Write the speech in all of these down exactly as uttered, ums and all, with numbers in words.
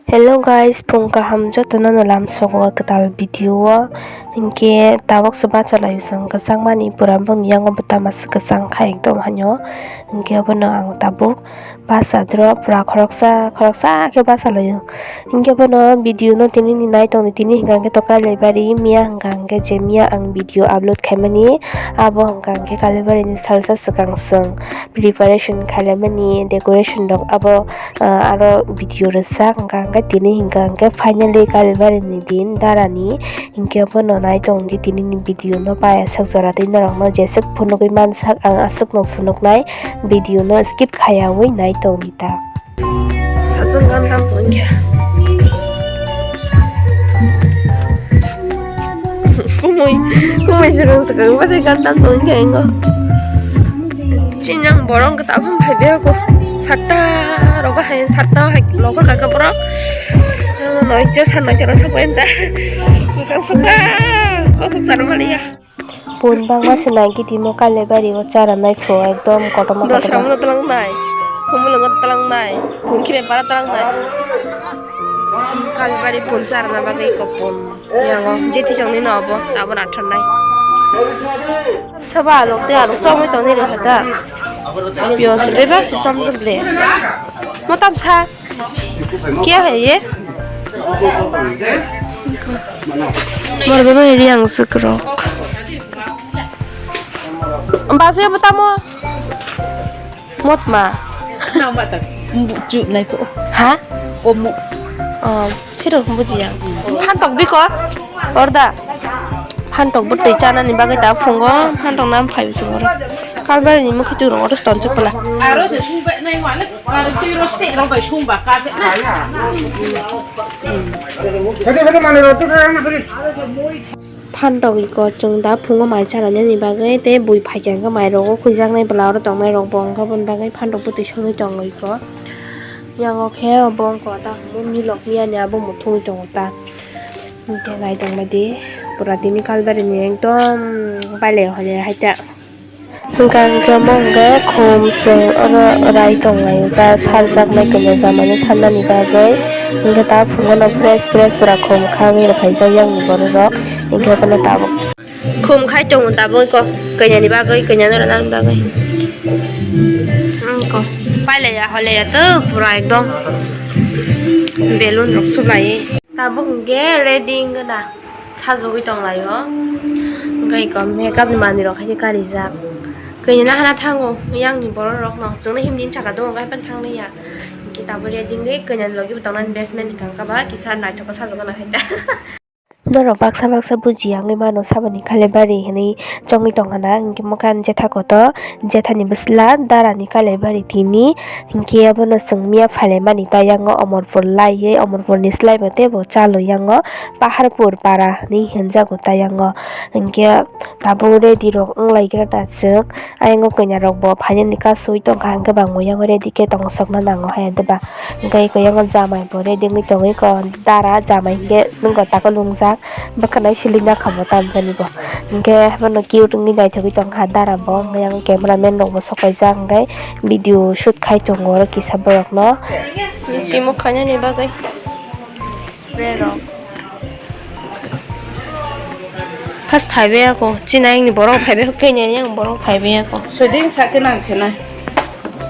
Hello guys, phung kaham jotono no lamsogo kwtal video o. Hinkhe tabuk se bachalaio chwng kwchangmani pura boni yango bwtama se kwchang kha ekdom haino. Hinkhe abono ang tabuk bachadro pura khoroksa khoroksa khe bachalaio. Hinkhe bono video no tini ni nai tongdi, tini hinkha hinkhe to Kailaibari miya hinkha hinkhe je miya ang video upload khaimani abo hinkha hinkhe Kailaibari ni salsa swkang chwng preparation khailaimani decoration rok abo ah, aro video rwchak hinkha hinkhe tini hinkha hinkhe finally Kailaibari ni din darani hinkhe bono nai tongdi tini ni video no pai aswk jora tei norok no jeswk phunugwi mansak ang aswk no phunuknai video no skip khaiyawi nai tongdi ta. Sajwk gana tamo wngkha. Kumui, kumui swrwng swkang bwsai gana tamo wngkha ingo. Chini ang borok wngkha tabuk phai bego. Satta rogo hai, satta hai nokol kaka borok. Noita sa noita rasa pointa. Bwsang suka. Kokok sana maliya. Pun bangma se nai giti mo Kailaibari o chara nai pho ekdom kotorma kotorma. Dosra mo talang nai, Khumulwngo talang nai, Khumkhire para talang nai. Kailaibari pun chara na bagwi ko pun yango jethi chongni no obo abo rathar nai. Sabo alok tei alok chomoi tongni rw hata. Piyos bebak se chomjak de. Mo tam sa. Kya hai ye? Mor bebak riang swk rok. Basi abo tamo. Motma. Nang ba tak. Chu nai ko. Ha? Komo. Oh, siro bujiya. Phantok biko. Orda. Phantok bwtwi chanani bagwi ta phungo. Phantok nam phai bisingo. Kalbari ni mukhitu rong oto ston chukla. Aro se sung ba nai wa. Aro twi ro ste rong bai sung ba ka be na. Phantok iko chwng da phungo mai chanani bagwi tei bui phaikha hwnkhe mai rogo khwijaknai bwla oro tongnai rok bo wngkha boni bagwi phantok bwtwi songwi tongo iko. Yango khe obo wngkha ta milok miyani abo muthungwi tongo ta. Hwnkhe naitongbaidi pura tini kalbari ni ekdom bailai hoile haita. Hwnkha hwnkhe omo hwnkhe khum chwng oro rai tonglaio ta sarjaknai kanya jamani sannani bagwi. Hwnkhe ta phungono fresh fresh pura khum khagwi rwphaijak yakni bororok. Hwnkhe bono tabuk khum khai tongo tabuk eko kanyani bagwi, kanya noroknani bagwi. Eko pailaiya hoilaia to pura ekdom belun rok sublaiwi. Tabuk hwnkhe ready wngna. Sajagwi tonglaio. Hwnkhe eko makeup ni manwi rok haikhe karijak. Kanya nahana thango, yang ni borok rok no. Chwngno himni saka dongo, gai phano thanglia. Hwnkhe tabuk ready wngwi kanya ni logi bo tongnani best man ni kangkha ba kisa naithok khe sajagwi nang hai ta. Norok baksa baksa bujiya wngwi mano saboni Kailaibari hinwi chongwi tongkha na, hwnkhe mokhan jetha kotor. Jethani bwsla darani Kailaibari tini, hinkhe abono chwng miya phailaimani ta yango Omorpur laiwi, Omorpurni swlaibo teibo chalo yango Paharpur para hinwi hinjago ta yango. Hinkhe tabuk ready rok wnglaigra ta chwng, ayang o kanya rokbo phainani kasui tongkha, hinkhe bangbo yango ready khe tongsokna nango hai diba. Hinkhe yango jamaibo ready wngwi tongwi ko dara jamai hinkhe nukgo tako lungjak. Bwkhanai sili nakhamo tamjani bo. Hinkhe bono cute wngwi naithogwi tongkha dara bo. Hinkhe yang cameraman rokbo sokaijak hinkhe video shoot khai tongo oro kisa borokno. Misti mokhainani bagwi spray rok. First phaibai ako, chini ayangni borok phaibai ako, kanya yang borok phaibai ako. Sodin sakhe nang khenai.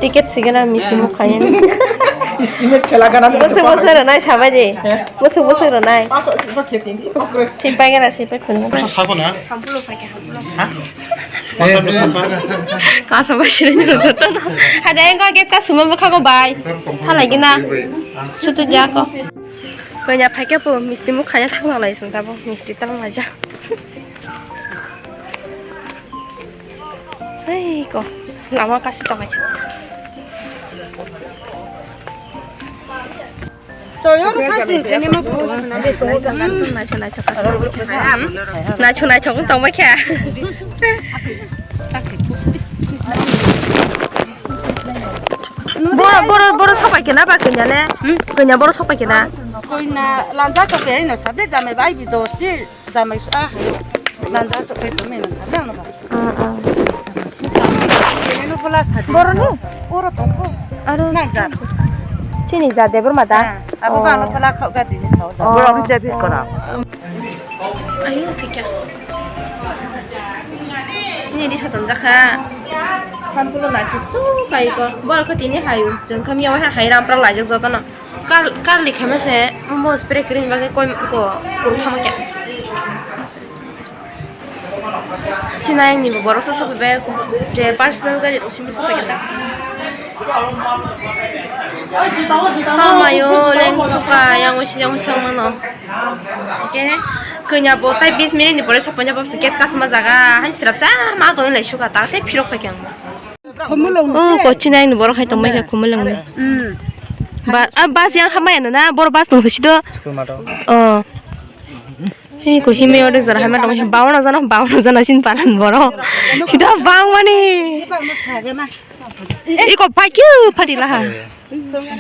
Ticket sigena misti mokhainani. Estimate khela gana. Bwswk bwswk rwnai sabai di. He? Bwswk bwswk rwnai. Paso sipa kheti di. Sipai gana sipai phunukna. Paso sabo na? Hampulo phai khe hampulo. Ha? Kaso ba sini joto na. Hada engko gate kasuma bwkhago bai. Thalai gina. Sutu jako. Kanya phai khe po misti mokhaina thangna lai sing tabo misti tang laijak. Hei ko, lama kasi tong aja. Toyo no sa sing kene ma pu. Nacho nacho kasi. Nacho nacho ko tong ba kya. Boro boro boro sapai kena ba kena ne. Kena boro sapai kena. Koi na lanja ko pe no sabe jame bai bi dos di. Jamai su a hai. Lanja su kai to mena sa bang ba. Ah, ah. Ini no bola sa. Boro ni? Boro tongko. Aro nang jat. Chini ja Debbarma da? Ah, abo Oh. ba ano thala khao ga tini sao ja. Oh. Borok ni jadi kora. Ayo, thik ya. Ini di sotom jakha. Phan kulo na chuk su kai ko. Bor ko tini hayu. Jeng kham yawa hai ram pra lajak joto no. Kar, kar likha ma se. Mo spray cream ba ke koi ko kuru thama kya. Chini ayang ni bo borok sa sopi bai ko. Je personal gari rok simi sopi kya ta. Oh mayo, leng suka, yang usi, yang usi, yang mano. Oke, kenya bo tai bis minute ni pore saponya bo gate kasma jaga, han sirap sa ma to lai suka ta, te phirok pai kya. Oh, ko chini ayang ni borok hai tong mai kha khumulwng ni. Hmm. Ba, ah, bus yang hamai na na, bor bus tong sido. School ma to. Oh. Ei ko himeo de jora hama tong bawana jana bawana jana sin paran boro. Sida bang mani. Iko pakyu padi laha.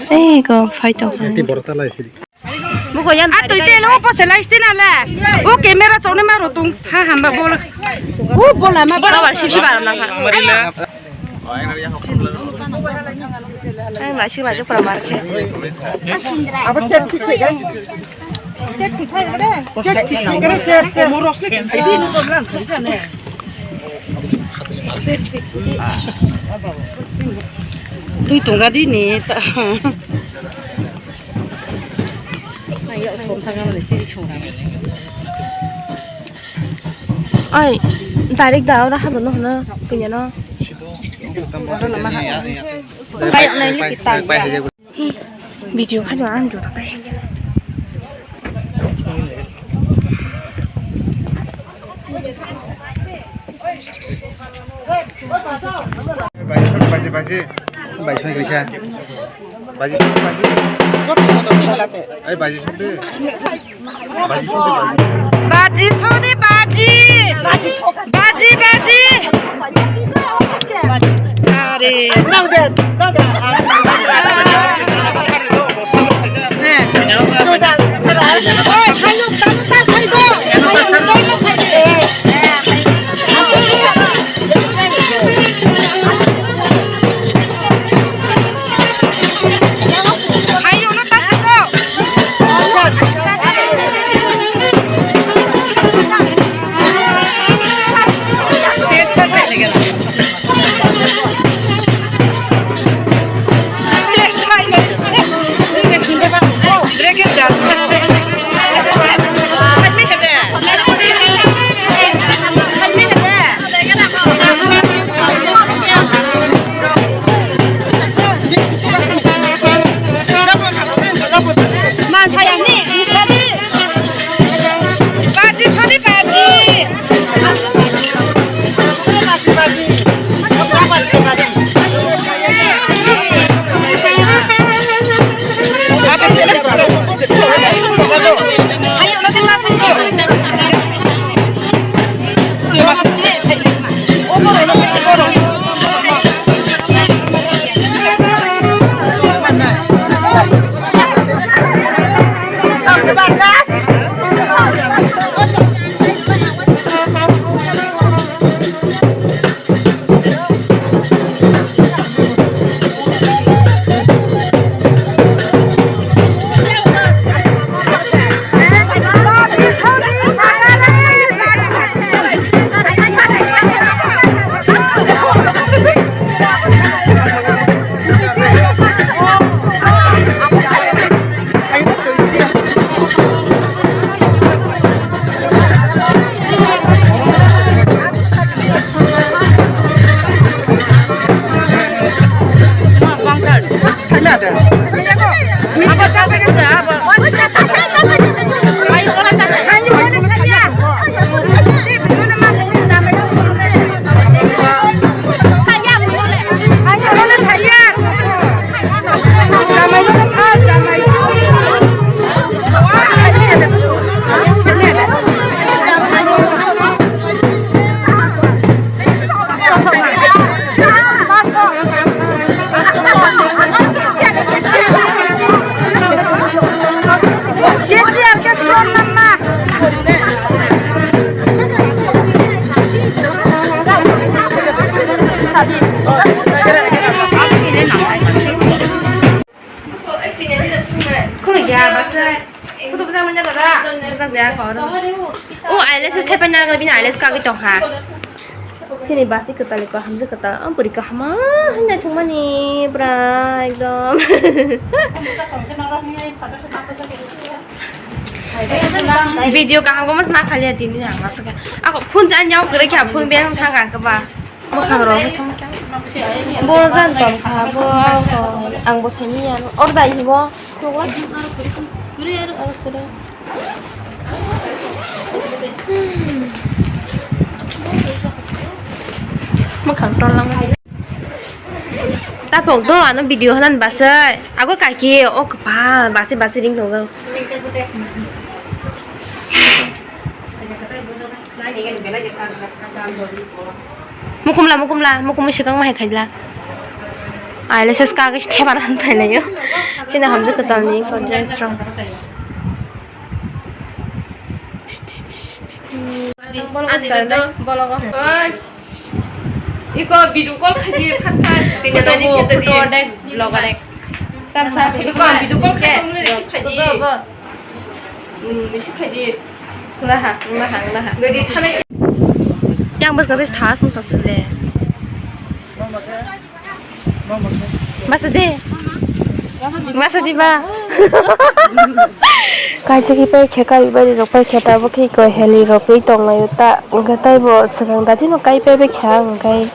Ei ko fight tong. Ati boro ta lai sidi. Muko yan. Atoi te lo po se lai stina le. O camera chone ma rotung tha hamba bol. O bola ma bora war sip sip aram na ha. Ang nasi lajak pura marke. Abo chat thik thik ai. Chat thik thik ai de. Chat thik thik ai, chat, chat. Morok se thik thik ai, di no problem thik sa ne. Chat thik thik. Tui tunga di ni ta. Ai, ya, som thang ang ni, siri som thang. Ai, direct da ora habro no hana, kanya no. Bai, nai, ni kita. Video kan orang dulu bai. Baji, baji, baji. Baji, baji, baji. Baji, baji. Ai, baji, baji. Baji, baji. Baji, baji. Baji, baji. Are. Photo bwsang nang jalo ra. Bwsang de ako oro. O, eyelash thaipai nang bini eyelash kagwi tong kha. Sini basi kwtal ko hamjak kwtal. Am pori kahama hinai thungmani bra ekdom. Video kaham ko mas ma khali tini na masuk. Ako phone jan yau kre kya phone beng thang ka ba. Mwkhang rok wngkha. Bo jan tong kha, bo ang bo saimanya. Or dai hibo. Mwkhang tol lang. Tapok do ano video hanan basai. Ago kaki o kpa basi basi ring tong. Mukumla, mukumla, mukum swkang ma hai khaila. Ai le ses ka gis theba ran thai layo. Chini hamjak kwtal ni ko dress rong. Bologo. Oi. Iko video call khaji phat phat. Photo bo, photo dek, vlog dek. Tamsa iko video call khaji. Bo, bo. Hmm, bisi khaidi. Wnglaha, wnglaha, wnglaha. Gadi thanai. Yang bas gadi thas wng tong sile. Masa de. Masa di ba. Kaisa khe pai khe kari bari rok pai khe tabuk khe koi heli rok pai tong laio ta. Wngkhe taibo swkang dati no kai pai bai khe ang kai.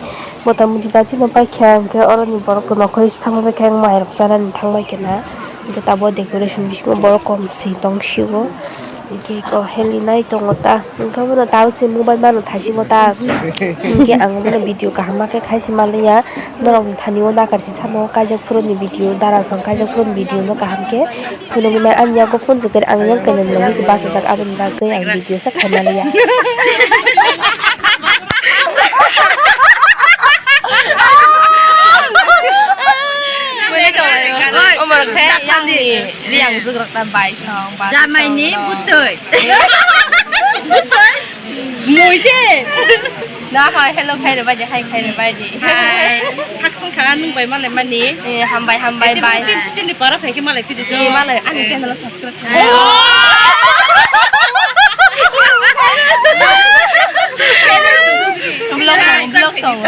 Mota moti dati no pai khe ang khe oro ni borok no khoi thang bai khe ang mai rok chana ni thang bai khe na. Hingke tabuk decoration bisingo borok kom si tong sio. Hingke eko heli nai tongo ta. Hingke bono tabuk se mobile mano thaisingo ta. Hingke ang bono video kaham ma khe khai si manliya. Norok ni thani o nakar si samo kaijak phuru ni video, dara song kaijak phuru ni video no kaham khe phunugwi man. Ani yago phone se khe ang yang kainan nangwi se bachajak aboni bagwi ang video se khai manliya. Omor khe yang ni riyang zugrok ta bai song, bai song. Jamai ni butoi. Butoi? Mui se. Na ha hello khai re bai de, hai khai re bai de. Hai. Thaksung kha nung bai malai mani. Eh, hambai, hambai, bai. Chini para phai khe malai phidi. Eh, malai ani channel Vlog tong, vlog tong.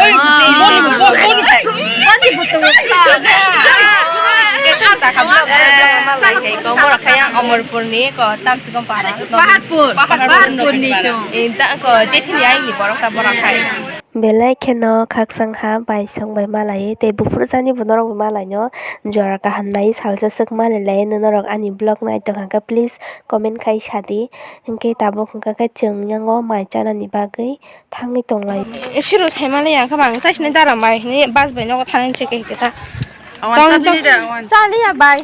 Kesa ta kha vlog, vlog ma lai kai ko mora khaya Omorpur ni ko Tamsikon para. Paharpur, Paharpur ni chong. Inta ko jethini ai ni borok ta bora khai. Belai kheno khakchang ha bai song bai malai tei buphuru jani bo norok bo malai no jora kaham nai salsa swk malai lai no norok ani vlog nai tong kha khe please comment khai sadi. Hingke tabuk hingka khe chwng yango mai chanani bagwi thangwi tonglai. Siro saimani yang khe bang chaisni dara mai hwnwi bus bai nogo thangwi se khe ta. Awan tong, tong. Chaliya bai.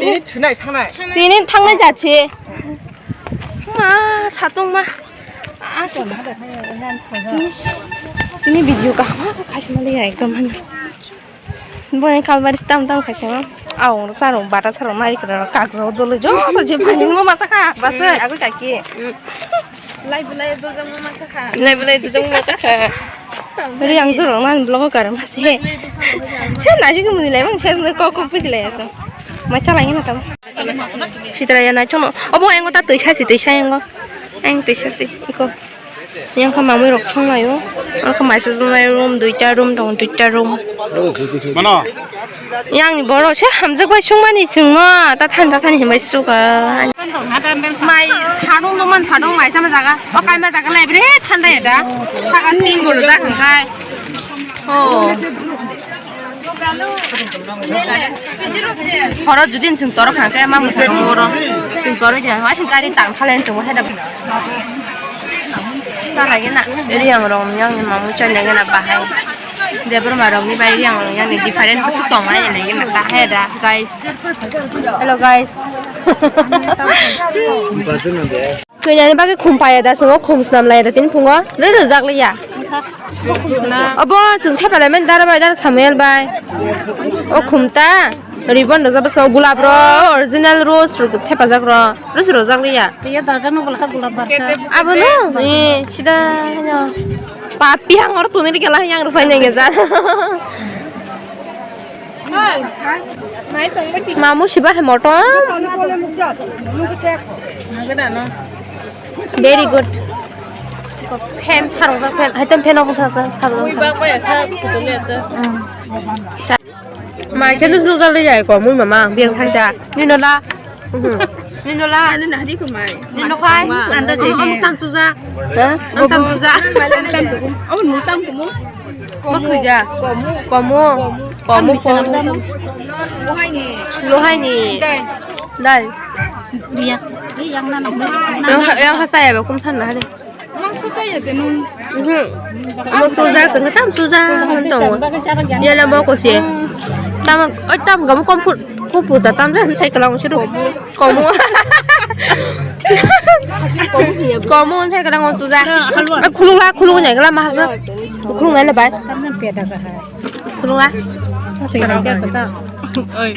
Tini thunai thangnai. Tini thangnai jachi. Ma satung ma. Asik. Chini video kaham khe khaismaliya ekdom hani. Boni kalbari tam tam khaisama. Aung rok charong bata charong nai kra kakjak dole jo to je bani mo masa kha. Basa agul kaki. Lai bulai dojang mo masa kha. Lai bulai dojang mo masa kha. Ri ang jorong nan blogo kar mase. Se naji ko muni lai mang se ko ko pudi lai asa. Ma chalai na tam. Sitra ya na chono. Obo engo ta tuisa si tuisa engo. Eng tuisa si ko. Yang kha mamui rok song laio. Ang kha maisa song laio room duita room tong duita room. Mano. Yang ni boro se hamjak bai sung mani sung ma ta than ta than himai suka. Mai sarung dong man sarung mai sama jaga. O kai ma jaga lai bre than da ya da. Saka tin golo da khai. Oh. Horo judin chwng toro khang khe ma mwsang oro chwng toro jina ma sing kari tang khalen chwng ma haida. Sa lagi na riyang rong yang ni mamu chon lagi na bahai. Debor ma rong ni bai riyang rong yang ni different bwswk tong hai lagi na ta haida guys. Hello guys. Kwnani bagwi khum paiya da, chwng o khum swnam laiya da tini phungo, rw rwjak liya. Obo chwng thepra laimani dara bai, dara Samuel bai. O khum ta ribbon rwjak bwskango, gulab rok, original rose rok thepajak rok, rose rwjak liya. Iya, dajak no bolsa gulab barsa. Abo no, eh, sida hanya. Papi ang or tuni kela yang rwphai nai ngeja. Mamu siba hai motom. Very good. Fan sarok jak fan. Hai tam fan obo thasa sarok jak fan. Mai se nus nus jali jai ko mui mama biang thaisa. Nino la. Mhm. Nino la. Nino khai. Anda sih. Am tam suja. Ha? Am tam suja. Am tam suja. Am tam suja. Komo. Komo. Komo. Komo. Lohai ni. Dai. Yang yang yang yang saya ba kum than na hari. Mhm. Amo suja sengke tam suja hon tongo. Yala mo ko se. Tam oi tam gam kom pu kom pu ta tam jai sai kalang siru. Komo. Komo sai kalang suja. Khulung la khulung ne kala mahasa. Khulung ne bai. Khulung la. Oi.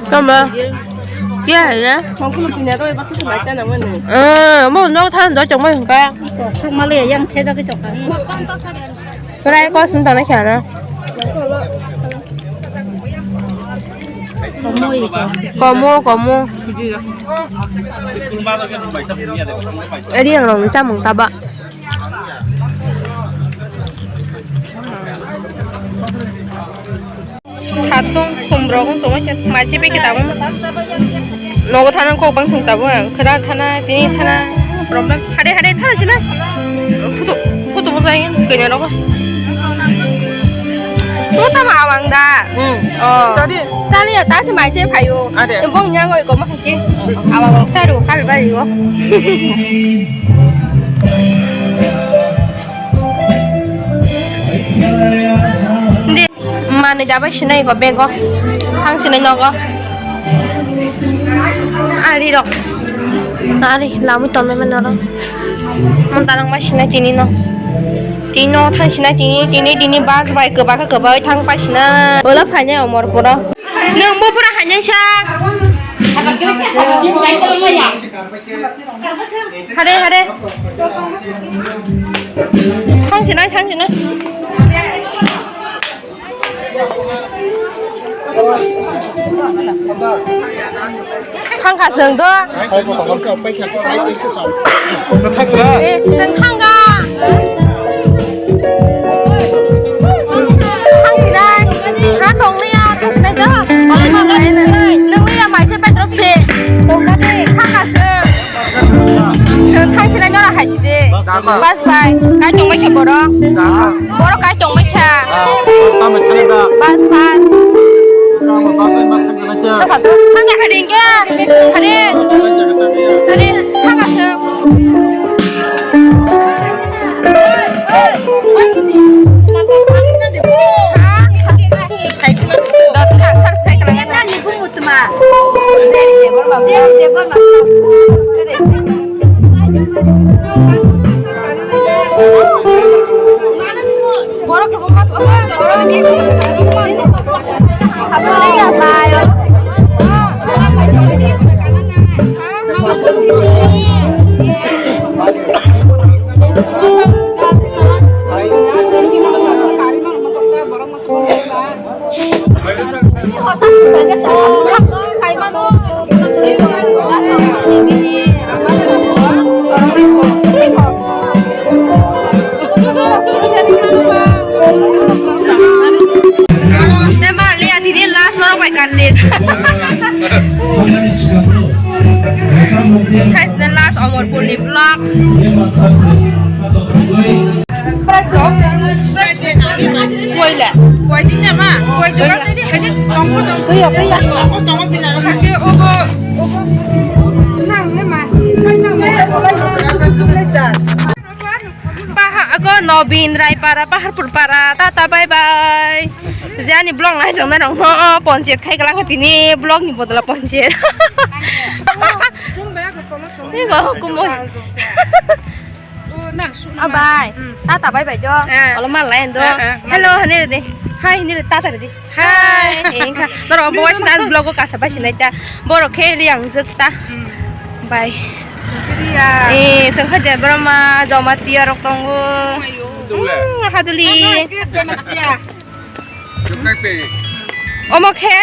Tama. Kya hai na? Mangkulu pina roi baksa tu baca nama ni. Eh, mo no than do chong mai hingka. Thang male yang thai jagi chok kani. Rai ko sun tana kya na. Komo, komo. Eri yang rong ni chamung taba. Satung khum rok wng tongma khe mai se packet tabung. Nogo thana kok bang thung tabung ang khwra thana tini thana problem hade hade thana sina. Photo photo bo jai kanya rogo. Tu tama awang da. Hmm. Oh. Chali ya ta se mai se phayo. Ade. Bong nyang oi ko ma khe. Awang rok charu kal bari o. Manwi dabai sinai go bego. Thang sinai nogo. Ari rok. Ari lamwi tonmai mano rok. Mon tanang bai sinai tini no. Tini no thang sinai tini, tini, tini bus bai kwbakha kwbai thang pai sinai. Ola phainai omor puro. Nwng bo pura hainai sa. Hade, hade. Thang sinai, thang sinai. Thang kha chwng do. Eh, chwng thang kha. Thang sinai. Ha tong liya, thang sinai do. Nwng liya mai se petrol se. Tong kha de, thang kha chwng. Chwng thang sinai nora hai si de. Bus bai. Kai tong mai khe borok. Borok kai tong mai kha. Bus, bus. Thang ya hari ke. Hari. Hari thang kha chwng. Tini last norok bai candidate. Thaisna last Omorpurni vlog. Sprite rok. Sprite de nani ma. Koila. Koi din ma. Koi juga tadi hanya tongko tongko. Tuya, tuya. Tongko tongko bina. Kaki obo, obo. Nang ne ma. Koi nang ne. Paha, ako Nobin Raipara, Paharpur Para, tata bye bye. Je ani vlog nai tongnai rok no ponchayat khai kala kha tini vlog ni bodol ponchayat. Ni go kumoi. Oh, bai. Tata bye bye jo. Olo mal lai ando. Hello, hini re de. Hi, hini re tata re de. Hi. Engkha. Noro bo waisna vlog o kasa bai sinai ta. Borok khe riang jwk ta. Bye. Eh, chwng kha Debbarma, Jamatia rok tongo. Hmm, haduli. Omo khe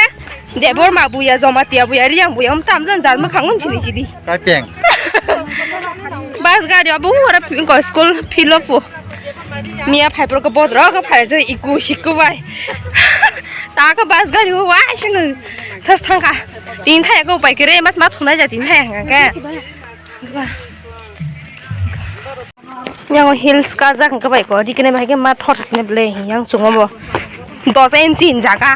Debbarma buya, Jamatia buya, Riyang buya, um, tam jan jal mwkhang un sini sidi. Kaipeng. Bus gari abo ora pi-, ko school field of. Miya phai pro ko bodro ko phai je iku siku bai. Ta ko bus gari o wa sinu thas thangka. Tin thaya ko bai kere mas ma thunai ja tin thaya hanga ke. Yang heels kajak hingke bai ko, dikene bai ke ma thot sine ble yang chungo bo. Dos inch hin jaga.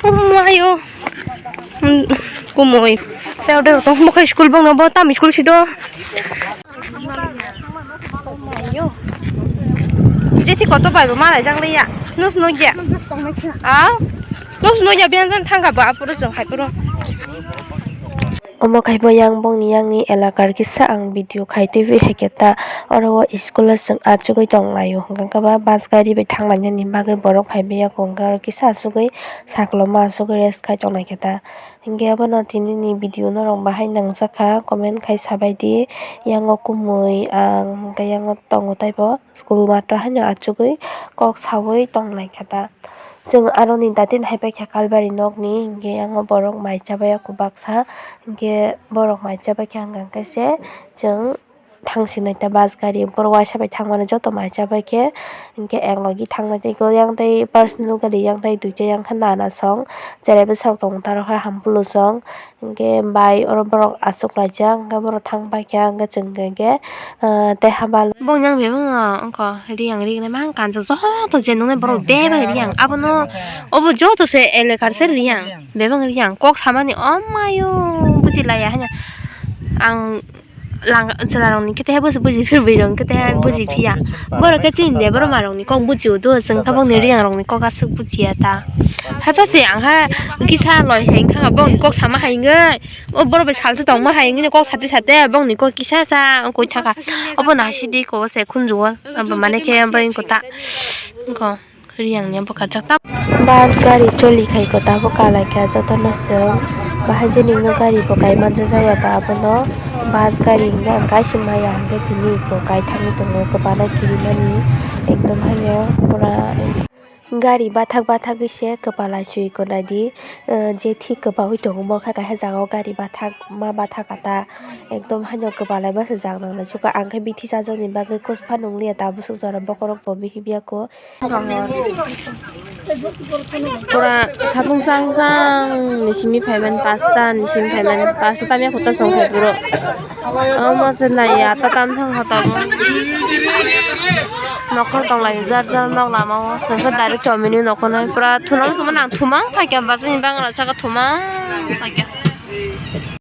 Mayo. Hmm, kumui. Teo de to mo kai school bang no bo tam school sido. Mayo. Jeti koto bai bo malai jang le ya. Nus no ya. Au. Nus no ya bian jan thangka ba apuro jong hai puro. Omo kaibo yang bongni yangni elakar kisa ang video khai twiwi hai khe ta oro o school o chwng achugwi tong laio, hwnkhe ba bus gari bai thang lainani bagwi borok phaibai ya, hwnkhe oro kisa achugwi saklo ma achugwi rest khai tong lai khe ta. Hwnkhe abono tini ni video norok bahai nangjakha, comment khai sabai di, yango kumui ang hwnkhe yango tongo taibo school math o haino achugwi kok saui tong lai khe ta. Chwng aroni datin hai paikha Kalbari nokni, hinkhe yango borok mai chabai ya kwbaksa, hinkhe borok mai chabaikha hwnkha khe se chwng thangsinai ta bus gari, borok waisa bai thangmani joto mai chabaikhe, hinkhe ek logi thangna tei yang tei personal gari yang tei duita yang khe nana song cherai bwsarok tongo ta rok hai Hampulu song. Hingke bai oro borok aswk laijak, hingke borok thang paikha, hingke chwng hingke, ah, tei habalo. Bongni ang bebak no wngkha, riyang rignai ma kanjak joto je nungnai borok bebak riyang. Abono, obo joto se elakar se riyang, bebak riyang. Kok samani, o mayo, bujilaiya haino. Ang lang, chwla rokni khe tei buji, buji phir bui rok khe tei buji phiya. Borok khe chini de borok ma rokni kok buji o do, chwng tabukni riyang rokni kok aswk bujiya ta. Hai pa se ang ha kisa loi hai wngkha bongni kok sama hai wngwi. O borok bai salsa tongma hai wngwi kok sate sate bongni kok kisa sa wngwi thangkha. Obo nahisi di kok se khunju o. Abo mane khe abo wngkha ta. Wngkha. Riyang ni bwkha jak ta. Bus gari choli khai ko tabuk kalai kha jotono chwng. Bahai jeni no gari bo kai manja jaya ba abono bus gari hingke ang kaisa maya hingke tini bo kai thangwi tongo kwbangma kirimani ekdom haino pura. Gari bathak bathagwi se kwpal aisui ko naidi, eh, je thik kwbaui tongo bokha kaisa jaga o gari bathak ma bathak kata ekdom haino kwpal ai bwsajak nang lai suka ang khe bithi chajakni bagwi kusupha nungliya tabuk swk jora bokhorok bo bihibiya ko. Pura satung chang chang ni simi phaimani pasta ni simi phaimani pasta tamya kota song khai puro. Omo se nai ya ta tam thang kha tabuk. Nokhor tong lai jar jar nok lama o chwng khe direct chomini nokhor nai pura thunang thuma nang thumang phaikya bachani bangla saka thumang phaikya.